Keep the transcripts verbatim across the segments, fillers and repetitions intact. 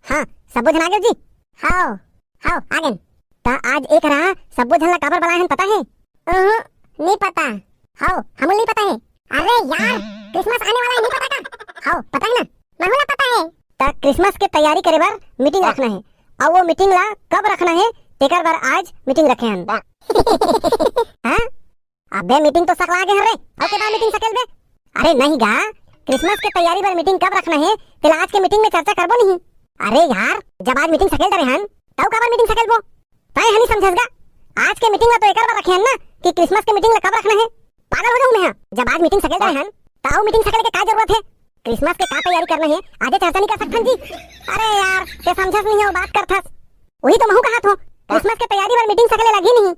हाँ, सब्बो झन आ गेव जी? हव, हव, आ गेन। त आज ए करा सब्बो झन ला काबर बलाए हन, पता हे? उहुं, नी पता। हव, हमू ला नी पता हे। अरे यार, क्रिसमस आने वाला हे, नी पता का? हव, पता हे ना, महू ला पता हे। त क्रिसमस के तैयारी करे बर मीटिंग रखना हे, अउ वो मीटिंग ला कब रखना हे, तेकर बर आज मीटिंग रखे हन। हाँ? अबे मीटिंग तो सकला गे हरे, अउ के बार मीटिंग सकेल बे? अरे नहीं गा, क्रिसमस के तैयारी बर मीटिंग कब रखना हे, तेला आज के मीटिंग में चर्चा करबो नहीं। अरे यार, जब आज मीटिंग सकेल डरे हन, तब काबर मीटिंग सकेलबो? तय हनी समझस गा, आज के मीटिंग ला तो एकर बर रखे हन ना, कि क्रिसमस के मीटिंग ला कब रखना हे। पागल हो जाऊं मैं, हाँ? जब आज मीटिंग सकेल डरे हन, त अउ मीटिंग सकेले के का जरूरत हे? क्रिसमस के का तैयारी करना हे, आजे चर्चा नहीं कर सकथन जी? अरे यार, ते समझस नहीं हो, बात करथस। वही तो महू कहा थो, क्रिसमस के तैयारी बर मीटिंग सकेले लगी नहीं।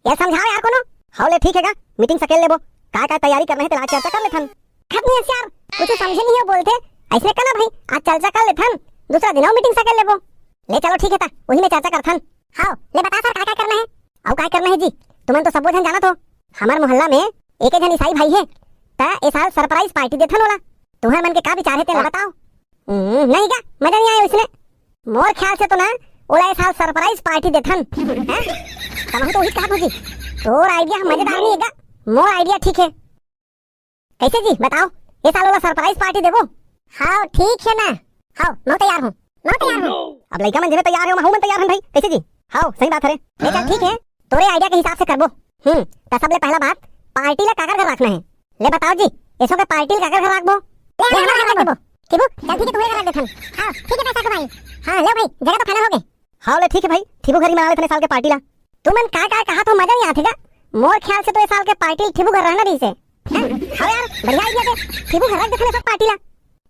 ये समझाओ यार कोनो। हव ले ठीक हे गा, मीटिंग सकेल लेबो। काय काय तैयारी करना हे तेला आज चर्चा कर लेथन। खत नहीं यार, कुछ समझे नहीं हो बोलथे। ऐसने करना भाई, आज चर्चा कर लेथन, दूसरा दिन अउ मीटिंग सकेल लेबो। ले चलो ठीक हे ता, वही में चर्चा करथन। हव, ले बता सर, काय काय करना हे? अउ काय करना हे जी? तुमन तो सब्बो झन जानत हो, हमर मोहल्ला में एक झन ईसाई भाई हे, त ए साल सरप्राइज पार्टी देथन ओला। तुम्हर मन के का विचार हे तेला बताओ। हम्म, नहीं गा, मजा नहीं आए उसने। मोर ख्याल से तो ना, ओला ए साल सरप्राइज पार्टी देथन। हैं? तब तो उही कहत हो जी। तोर आइडिया मजेदार नहीं हे गा, मोर आइडिया ठीक हे। कैसे जी, बताओ, ए साल ओला सरप्राइज पार्टी देबो? हव, ठीक हे ना। हव, मैं तैयार हूँ, मैं तैयार हूँ। अब लइका मन जेमे तैयार हे, महू मन तैयार हन भाई। कैसे जी? हव, सही बात हरे। ले चल, ठीक हे, तोरे आइडिया के हिसाब से करबो। हम्म, त सबले पहला बात, पार्टी ला काकर घर रखना हे? ले बताओ जी, एसो के पार्टी ला काकर घर रखबो? ले, हमर घर रख देबो। ठीबू, चल ठीक हे, तुम्हर घर रख देथन। हाँ, ठीक हे, पैसा के भाई। हाँ, ले भाई, जगह तो फाइनल हो गे। हव ले ठीक हे भाई, ठीबू घर ही मना लेथन ए साल के पार्टी ला। तुमन काय काय कहा थो, मजा नहीं आथे गा। मोर ख्याल से तो ए साल के पार्टी ठीबू घर रहना रहिसे। हैं? हव यार, बढ़िया आइडिया दे। ठीबू घर रख देथन ए साल पार्टी ला।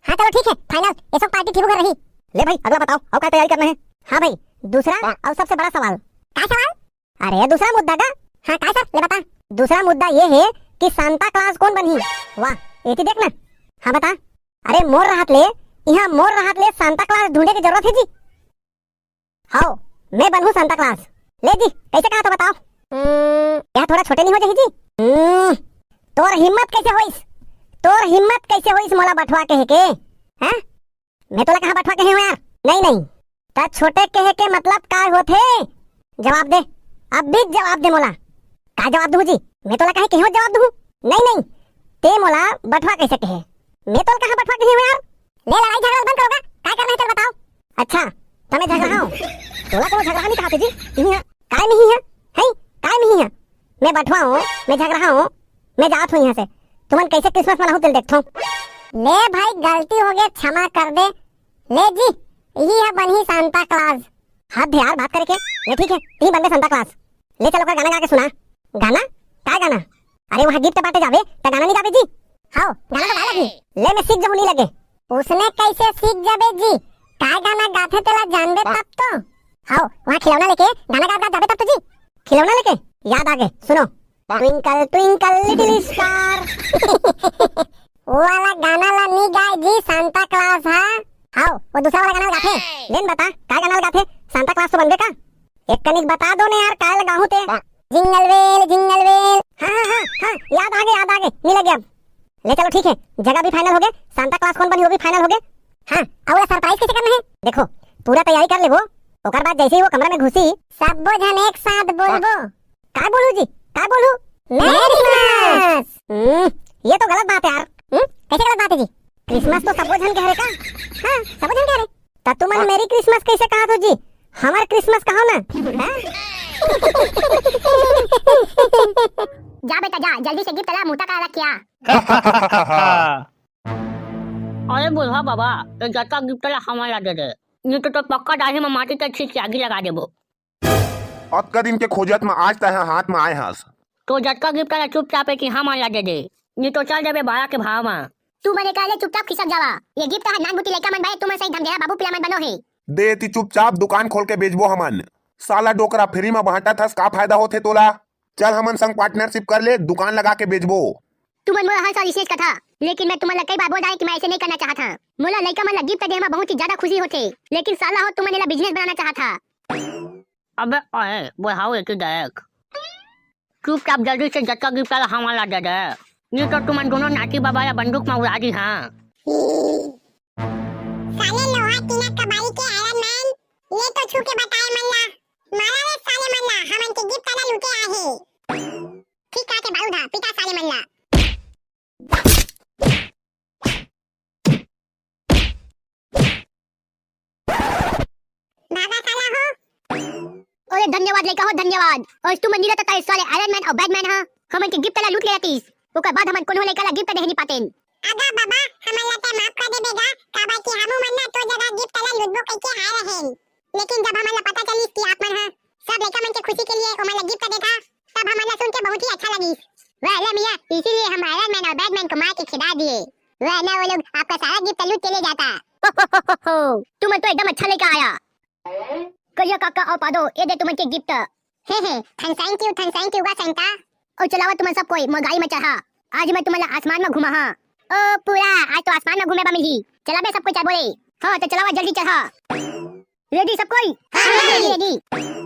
हाँ चलो ठीक हे, फाइनल, ए साल पार्टी ठीबू घर रही। ले भाई, अगला बताओ, अउ काय तैयारी करना हे? हाँ भाई, दूसरा अउ सबसे बड़ा सवाल। का सवाल? अरे दूसरा मुद्दा का? हाँ का सर, ले बता। दूसरा मुद्दा ये हे कि सांता क्लास कोन बनही? वाह, एती देख ना। हाँ बता। अरे मोर रहत ले, इहाँ मोर रहत ले सांता क्लास ढूंढे के जरूरत हे जी। हव, मैं बनहूँ सांता क्लास। ले जी, कैसे कहा तो बताओ। हम्म, यह थोड़ा छोटे नहीं हो जाही जी? हम्म, तोर हिम्मत कैसे होइस? तोर हिम्मत कैसे होइस मोला बठवा कहे के? हैं? मैं तोला कहाँ बठवा कहे हूँ यार? नहीं, नहीं। त छोटे कहे के मतलब काय होथे? जवाब दे, अब भी जवाब दे मोला। का जवाब दूँ जी? मैं तोला कहे कहे हूँ जवाब दूँ? नहीं, नहीं। ते मोला बठवा कैसे कहे? मैं तोला कहाँ बठवा कहे हूँ यार? ले लड़ाई झगड़ा बंद करो गा, काय करना हे चल बताओ। अच्छा, त मैं झगड़ा हूँ? तोला कोनो झगड़ा नहीं कहा जी? इहाँ काय नहीं है? हैं? काय नहीं है? मैं बठवा हूँ, मैं झगड़ा हूँ, मैं जात हूँ यहाँ से। तुमन कैसे क्रिसमस मनाहू तेला देखथो। ले भाई, गलती हो गे, क्षमा कर दे। ले जी, यही है बनही सांता क्लास। हद हे यार बात करे के। ले ठीक है, तही बनबे सांता क्लास। ले चल ओकर गाना गा के सुना। गाना? काय गाना? अरे वहाँ गिफ्ट बांटे जाबे, त गाना नहीं गाबे जी? हव, गाना तो गाए लगही। ले मैं सीख जहूँ नहीं लगे। उसने कैसे सीख जाबे जी? काय गाना गाथे तेला जानबे तब तो। हव, वहाँ खिलौना लेके गाना गात गात जाबे तब तो जी। खिलौना लेके? याद आ गे, सुनो। Twinkle twinkle little star। वो वाला गाना ला नी गाए जी सांता क्लास हा। हव, वो दूसरा वाला गाना ला गाथे। ले न बता, काय गाना ला गाथे? सांता क्लास तो बनबे का? एक कनिक बता दो ने यार, काय ला गाहूं ते? Jingle bell, jingle bell। हाँ, हाँ, हाँ, हाँ, याद आ गे, याद आ गे, नी लगे अब। ले चलो ठीक है, जगह भी फाइनल हो गे, सांता क्लास कोन बनही वो भी फाइनल हो गे। हाँ, अउ ओला सरप्राइज कैसे करना है? देखो, पूरा तैयारी कर लेबो, ओकर बाद जैसे ही वो कमरा में घुसी, सब्बो झन एक साथ बोलबो। का बोलू जी? का बोलू? Merry Christmas। हम्म, ये तो गलत बात है यार। हम्म, कैसे गलत बात है जी? क्रिसमस तो सबो झन के हरे का? हाँ, सबो झन के हरे। त तुमन मेरी क्रिसमस कैसे कहा थो जी? हमर क्रिसमस कहो ना। हाँ? जा बेटा जा, जल्दी से गिफ्ट ला, मुंह तक आ रखिया। अरे बुढ़वा बाबा, ये जतका गिफ्ट ला हमन ला दे दे, नहीं तो, तो पक्का दाढ़ी में माटी के छींच के आगी लगा देबो। अतका दिन के खोजत म आज तैं ह हाथ म आए हस। तो जतका गिफ्ट ला चुपचाप एक ही हमन ला दे दे, नहीं तो चल देबे भाड़ा के भाव म। तू मन एकर ले चुपचाप खिसक जावा। ये गिफ्ट ह नानबुटी लइका मन बर, तुमन सही धमदेहा बाबू पिला मन बनो हे। दे एती चुपचाप दुकान खोल के बेचबो हमन। साला डोकरा, फ्री म बांटत हस, का फायदा होथे तोला? चल हमन संग पार्टनरशिप कर ले, दुकान लगा के बेचबो। तुमन मोला हर साल इसेच कथा, लेकिन मैं तुमन ला कई बार बोल डारे कि मैं ऐसे नहीं करना चाहत हूँ। मोला लइका मन ला गिफ्ट देहे म बहुत ही ज्यादा खुशी होथे, लेकिन साला हो तुमन एला बिजनेस बनाना चाहत हा। अबे ओए, बुढ़ाऊ एके डायक। चुपचाप जल्दी से जतका गिफ्ट ला हमन ला दे दे, नहीं तो तुमन दोनों नाती बाबा ला बंदूक म उड़ा दी हाँ। साले लोहा टीना कबाड़ी के आयरन धन्यवाद लइका हो, धन्यवाद। अउ तुमन नी रहता त साले आयरन मैन अउ बैटमैन ह हमन के गिफ्ट ला लूट ले रतिस। ओकर बाद हमन कोनो लइका ला गिफ्ट देहे नी पातेन। अगा बाबा, हमन ला ते माफ कर देबे गा, काबर कि हमू मन ना तो जगह गिफ्ट ला लूटबो कहिके आए रहेन। लेकिन जब हमन ला पता चलिस कि आप मन ह सब लइका मन के खुशी के लिए ओमन ला गिफ्ट देथा, तब हमन ला सुन के बहुत ही अच्छा लगिस। वाह ले मियाँ, इसीलिए हम आयरन मैन और बैटमैन को मार के खिला दिए। वाह ना, वो लोग आपका सारा गिफ्ट लूट के ले जाता। हो, तुमन तो एकदम अच्छा लइका आया। करिया काका अउ पादो, ये दे तुमन के गिफ्ट। हे हे, थन थैंक यू, थन थैंक यू गा सेंटा। अउ चलावा तुमन सब कोई, मोर गाड़ी में चढ़ा। आज मैं तुमन ला आसमान में घुमा हाँ। ओ पूरा, आज तो आसमान में घूमे बा मिलही। चला बे सब कोई, चल बोले। हाँ, तो चलावा जल्दी चढ़ा। रेडी सब कोई? हाँ, हाँ, रेडी, रेडी।